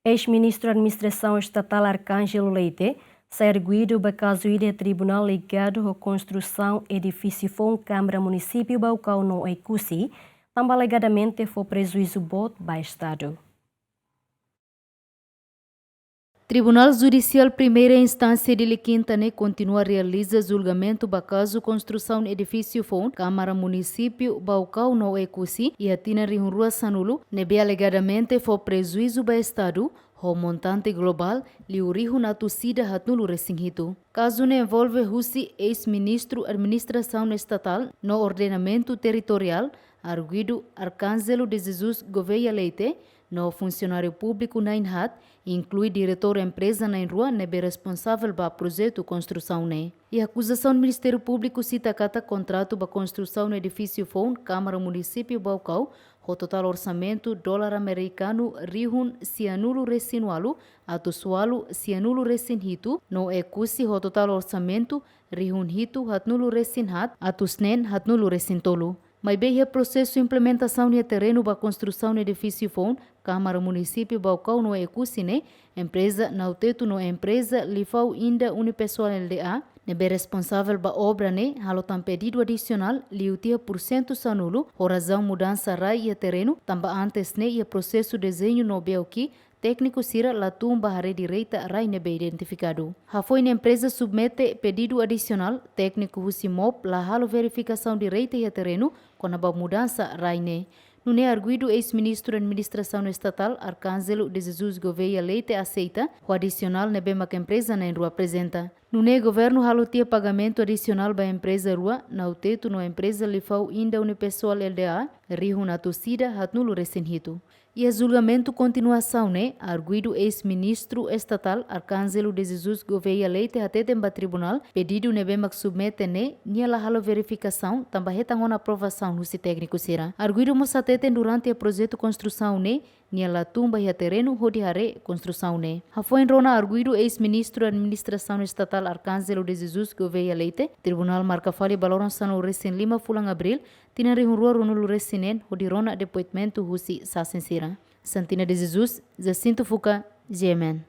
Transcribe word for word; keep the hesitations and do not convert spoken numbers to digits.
Eis-Ministru Administrasaun Estatál Arcângelo Leite sai arguidu ba kazu ida iha tribunál ligadu ho konstrusaun edifísiu foun Kámara Munisípiu Baucau no Oecusse, tanba alegadamente fó prejuízu boot ba Estadu. Tribunál Judisiál Primeira Instánsia Dili Quinta ne'e kontinua realiza julgamentu ba kazu konstrusaun edifísiu foun Kámara Munisípiu Baucau no Oecusse iha tinan rihun rua sanulu, ne'ebé alegadamente fó prejuízu ba Estadu ho montante globál liu rihun atus ida haatnulu resin hitu. Kazu ne'e envolve husi eis-ministru Administrasaun Estatál no Ordenamentu Territoriál, arguidu Arcângelo de Jesus Gouveia Leite, no funsionáriu públiku na'in haat, inklui diretór empreza na'in rua ne'ebé responsavel ba projetu konstrusaun ne'e. Iha akuzasaun, Ministériu Públiku sita katak kontratu ba konstrusaun edifísiu foun Kámara Munisípiu Baucau ho totál orsamentu dolar amerikanu rihun sianulu resin ualu, atus ualu sianulu resin hitu, no Oecusse ho totál orsamentu rihun hitu haatnulu resin haat, atus neen haatnulu resin tolu. Maibé iha prosesu implementasaun iha terrenu ba konstrusaun edifísiu foun Kámara Munisípiu Baucau no Oecusse ne'e, empreza Nautetu no empreza Lifau Inda Unipessoal L D A, ne'ebé responsavel ba obra ne'e, halo tan pedidu adisionál liu tiha pursentu sanulu ho razaun mudansa rai iha terrenu, tanba antes ne'e iha prosesu dezeñu no B O Q, tékniku sira la tun ba haree direita rai ne'ebé identifikadu. Hafoin empreza submete pedidu adisionál, tékniku husi MOP la halo verifikasaun direita iha terrenu kona-ba mudansa rai ne'e. Nune'e arguidu eis-ministru Administrasaun Estatál Arcângelo de Jesus Gouveia Leite aseita ho adisionál ne'ebé mak empreza na'in rua aprezenta. Nune'e governu halo tiha pagamentu adisionál ba empreza rua, Nautetu no empreza Lifau Inda Unipessoal L D A, rihun atus ida haatnulu resin hitu. Iha julgamentu kontinuasaun ne'e, arguidu eis-ministru estatál Arcângelo de Jesus Gouveia Leite hateten ba tribunál, pedidu ne'ebé mak submete ne'e, nia la halo verifikasaun, tanba hetan ona aprovasaun husi tékniku sira. Arguidu mós hateten durante projetu konstrusaun ne'e, nia la tun ba iha terrenu hodi haree konstrusaun ne'e. Hafoin rona arguidu eis-ministru Administrasaun Estatál Arcângelo de Jesus Gouveia Leite, tribunál marka fali ba loron sanulu resin lima fulan Abríl, tinan rihun rua ruanulu resin neen, hodi rona depoimentu husi sasin sira. Santina de Jesus, Jacinto Fuca, G M N.